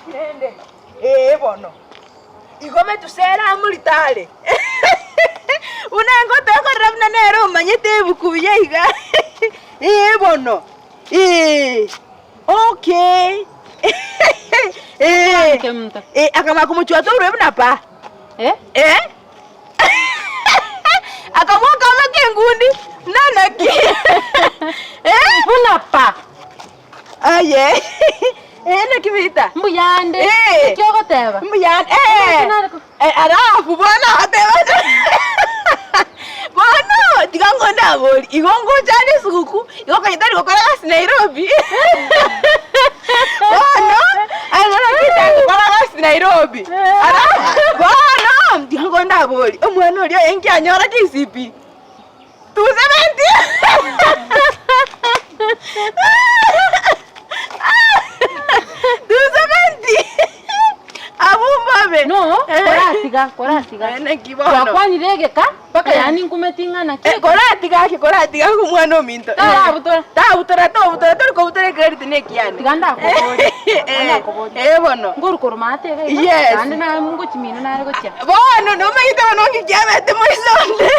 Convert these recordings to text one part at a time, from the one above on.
Naki rende? Ee bono. Igo Metusela amorite are. Buna ngotekorera buna nere omanyete ebuku buya iga. Ee bono. Ee. Okay. Ee. Kemunto. Ee, akamanya komochwata orwe buna pa. Eh? Eh? Akamoaka amaka engundi, buna naki? Eh? Buna pa. Aye. Eh, naki Rita? Mbuyande. Eh. Naki ogoteba? Mbuyande. Eh. Naki nare ko- Eh, alafu bono agoteba bono tiga ngonde abori igo ngocha ande esuguku igo konya tari gokora gasi Nairobi bono aye bono Rita agokora gasi Nairobi alafu bono tiga ngonde abori omwana oria oye nki anyora KCPE. 270. 270. Abwo mbobe. No, Eh. koratiga, koratiga. Eh, naki bono. Twakwanire egeka, mpaka Eh. yaani nkumeti ng'a naki. Eh, koratiga ake koratiga ake omwana ominto. Tarabutora. Tabutora tobutora tori kobutora ecredit ne ekiane. Tiga ndakoborie. Tiga Eh, ndakoborie. eh bono. Ngoru korwa maate iga iga. Yes. Naende naye ngochi mino nare gochia. Bono nomanyete bono nki kiabete moiso onde.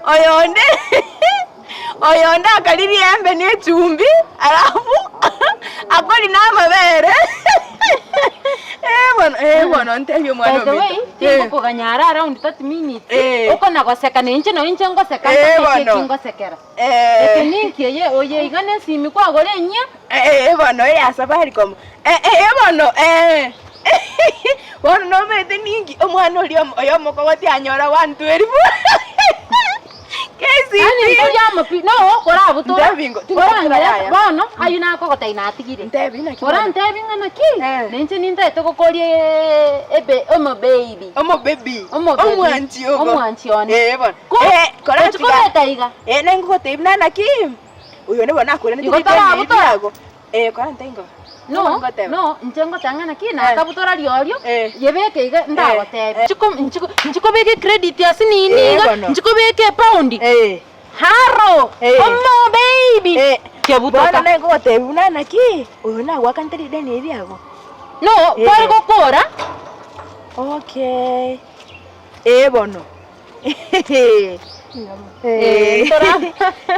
Oyonde oyonde akaria riembe na echumbi alafu akori na amabere eh bono eh bono ntebie omwana By the way, ominto eh. tingokoganya ara around 30 minutes, Eh. okona goseka na inche nonye inche ngoseka Eh, ntake bono. eki ngosekera. Eke Eh. ninki eye oye iga na esimi kwagora enyia. Eh, bono eya Safaricom eh, eh, bono eh. Bono nomanyete ninki omwana oria omo- oyo omokogoti anyora 112 Yaani KCPE. ntori amo pi no korabutora. Ntebi ingo- tingobutora Korang'e yaya. bono aywo nakogotebia natigire. Ntebi naki bono? Orantebi ng'a naki? Eh. Na inche nintaete gokoria ebe omobaby. Omobaby. Omobaby. Omwanchi ogo. Omwanchi one. Eh bono. Ko Eh, gochi koratiga. kobeka iga. Eh, nengogotebia buna naki oyo nigo nakoiranetie Igo ritende eri tarabutora? riago. Eh, kora ntengo. No, Ngoteba. no, inche ngoteba ng'a naki nakabutora riorio, Eh. yebeke iga ndagotebia. Eh. Nchiko nchiko nchikobeka ecredit ase nini Eh, iga, bono. nchikobeka epaundi, Eh. haro, Eh. omo baby, Eh. kebutoka. Bono nengogotebia buna naki, oyo nagwakanete rideni eri riago. No, Eh. kware gokora, Okay. Eh bono. Eh,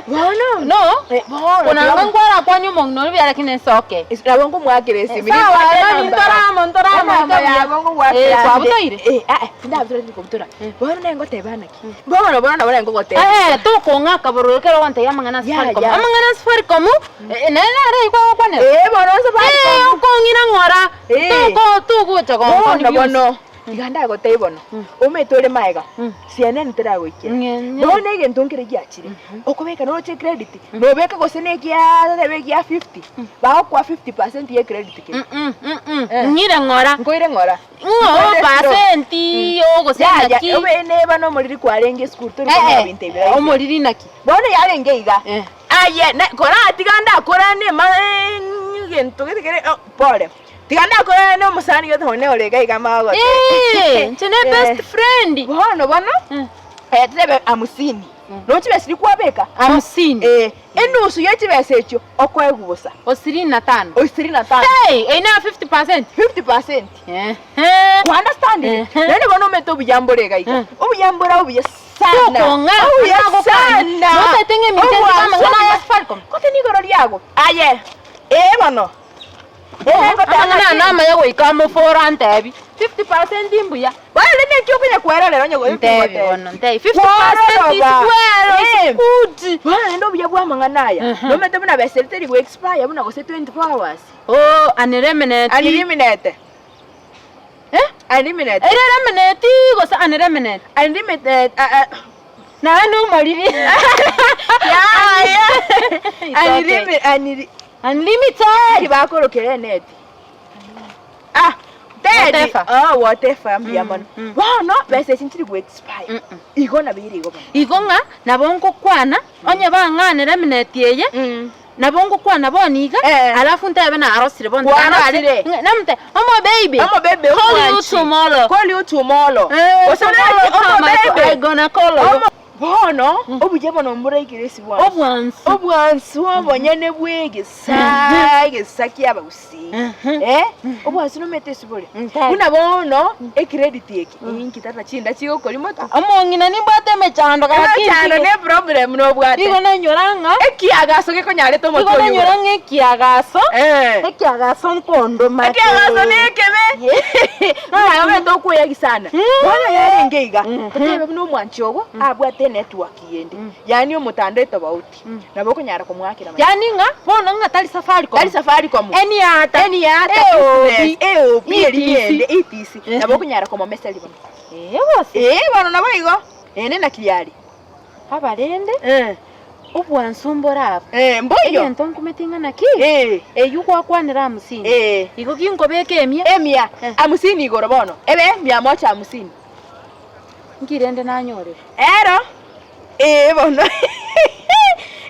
Bono. no, Eh, bono. konanga nkwarakwania omong'ina oria buya lakini nsoke. Nabo nkomwakera esimi. Sawa, nani ntoramo, ntoramo, Enamba nkabuya. yabo nkogoakera Eh, ande. kwabutoire? Eh, ah, tindabutora tindikobutora. Bono naye ngoteba naki? Bono bono nabo naye ngogoteba. Eh, tokong'aka bororo ekero ogontebia amang'ana a Ya, Safaricom. ya. Amang'ana a Safaricom, eh, nere nare igo agokwanera. Eh, bono Safaricom. Eh, okong'ira ng'ora. Eh. Toko togocha Bono gonkwania bionsi. bono. Iga ndagotebie bono, omanyete ore magega, CNN teragoikera. Ng'enye. Bono egento nkere giachire, okobeka noroche ecredit, nobeka gose na ekiaa totebe ekia 50, bagokoa 50 percent ya ecredit keria. Mm, mm, mm. Eh. Ng'ire ng'ora. Nkoire ng'ora. Ng'o Nkoire slow. pasenti ogose Yaya, naki? obe neba na omoriri kwarenge esukuru tori Eh, konyora eh, binto ebi rahisi. omoriri naki? Bono yarenge iga, Eh. aye ne koratiga ndakorane ema egento gete kere oh pore. Tiga ndakorane na omosani gete one ore iga iga magote. Eh, inche ne best friend. Bono bono, Eh. eh, totebe hamsini, nonya chibesa chiria kwabeka, Hamsini. eh, enusu ye chibesa echio okoegwa bosa. O sirini na tano. O sirini na tano. Hey, eyio nero 50%. 50%. Ehe. Kwa understand? Ehe. Naende bono omanyete obuya mbore iga iga. Eh. Obuya mbore obuya sana. Tokong'a, Obuya nagokwania. sana. Notete ng'a eminto Obwansu ense amang'ana obuya. ya Safaricom. Gose nigoro riago. Aye, ee bono. Amang'ana aya namaya goika amofore antebi 50% mbuya. Bono rende naki okonya kwerorera onye goetwa Ntebi goteba. bono ntebi 50% is Kwororoba. well Eh. is good. Bono rende obuya bwa amang'ana aya, Mhm. nomanyete buna besa eria teri go expire buna gose 24 hours. Oh unlimited. Unlimited. Eh? Unlimited. Ere limited gose unlimited? Unlimited ah ah. Naende omoriri. Yaya. It's okay. Unlimited. Unli Unlimited. Bakorokera eneti. Ah, Teddy. Whatever. Oh, whatever mbuya Mm, mono. mm. Bono besa echi nchiri go expire. Mm-mm. Igo nabo ere igo bono. Igo ng'a nabo ngokwana, onye bang'anera emineti eye, Mm. nabo ngokwana bono iga, Eh. alafu ntebe narosire bono. Kwarosire. Namte, omo baby. Omo baby, Call you omwanchi. tomorrow. Call you tomorrow. Eh, Gose tomorrow omo come, I- baby. I gonna call you. Omo. Bono, obuya bono mboraikere ase bwansu. Obwansu. Obwansu obonyene bw'egesaa, egesaa ki'abagusii. Eh, obwansu nomanyete ase bore. Buna bono, ecredit eke, inki tata chinda chigokori moto? Omong'ina nimbwate emechando gaki Emechando ntige. ne problem nobwate. Igo nainyora ng'a Ekiagaso gekonyarete igo omotwe oyo nainyora igoro. ng'a ekiagaso, Eh. ekiagaso nkondoma Ekiagaso nekebe. Buna omanyete okoyagi sana. Bono yarenge iga, totebe buna omwanchi ogo abwate enetwork yende, yaani omotandao etobauti, nabo okonyara komoakera maiso. Yaani ng'a bono ng'a tari Safaricom. Tari Safaricom. Any other. Any other AOB. business, AOB eria ETC. yende, ETC, nabo okonyara komomeseri bono. Ee gose. Ee bono nabo igo, ere naki yare. Abarende, Eh. obwansu mbore abwo. Eh, mboiyo. Egento nkumeti ng'a naki, Eh. eyio gwakwanera hamsini. Eh. Igo ginkobeka emia. Emia Eh. hamsini igoro bono, ebe mia moja hamsini. Nki rende nanyorire? Ero, ee bono,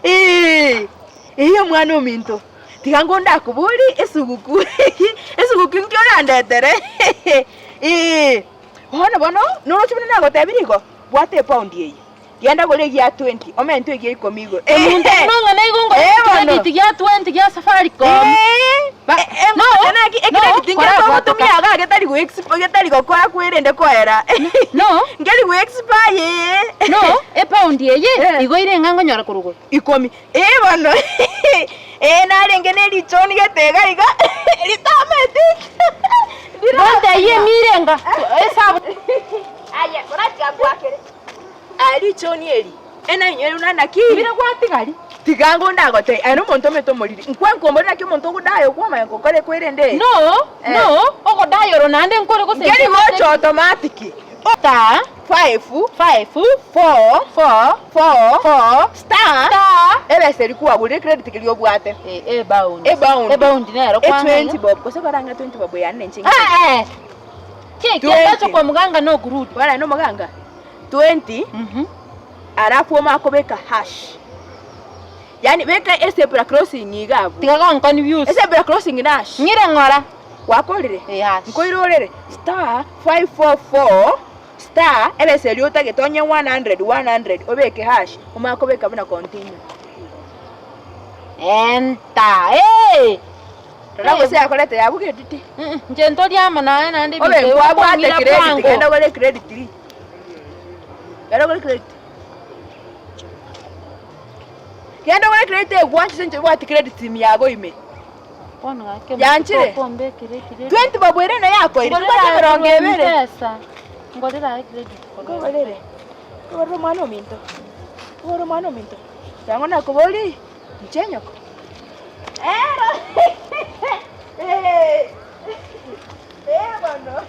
ee, ee omwana ominto, tiga ngo ndakoborie esuguku, esuguku nki orandetere, ee. Bono bono, noroche buna nagotebirie igo? Bwata epaundi eye, genda gore egia twenty, omente egia ikomi igoro. Omonto buna ong'ana igo ngore Eh, bono. ecredit gia twenty gia Safaricom. Eh, Ba- eh, no, ngocha naki no, ecredit nkere kora togotumia iga getari go exp- getari gokora kwerende koera. No. Nkeri go expire. No, epaundi eye Eh. igo ire ng'a ngonyora korwa igoro. Ikomi. Eh bono, eh narenge ne richoni gete iga iga, ritameti. Bono eyio emia ire enga, esabu. Aye, koratiga nkwakere. Aya richoni eri, enainyore buna naki? Bire gwatigari. Tiga ango ndagotebie, aye nomonto omanyete omoriri. Nkwe nkombore naki omonto ogodaya okwomanya gokora ekwerende. No, no, ogodaya oro naende nkore gose Nkeri gocha automatic. Star, Five, five, four, four, four, four, star, star, ebesa eria kwagorire ecredit keria obwate. Eh, ebound. Ebound. Ebound nero E kwang'anya. 20 bob, gose korang'e 20 bob yane inche ng'e. Ah, eh. Ki, 20. kiatacho kwa mganga no kurudi. Bono aye nomoganga, 20, Mhm. alafu omanye kobeka hash. Yaani beka ezebra crossing iga abwo. Tiga gonconfuse. Ezebra crossing na hash. Ng'ire ng'ora. Gwakorire? Eh, hash. Nkoirorere star 544 star ebesa eria otagete onye 100 100 obeke hash omanye kobeka buna continue. Enter. Eh. Rora gose yakorete yabugeti ti. Inche ntori amo naye naende Obe ebinto ebi nkwabwate okong'ira credit bwango. genda ogore credit ri. Genda ogore credit. Genda ogore credit egwanchire inche obwate credit ime yago ime. Bono gaki Yanchire? okombekera ecredit. 20 bob ere nayo yakoire Ngorera tobwate aye emerongo korwa ebere. M-Pesa. Ngorera aye credit korwa Nkogorere. Nkogorere omwana ominto. Nkogorere omwana ominto. Nang'o nakoborie inche nyoko. Ero. Ee bono.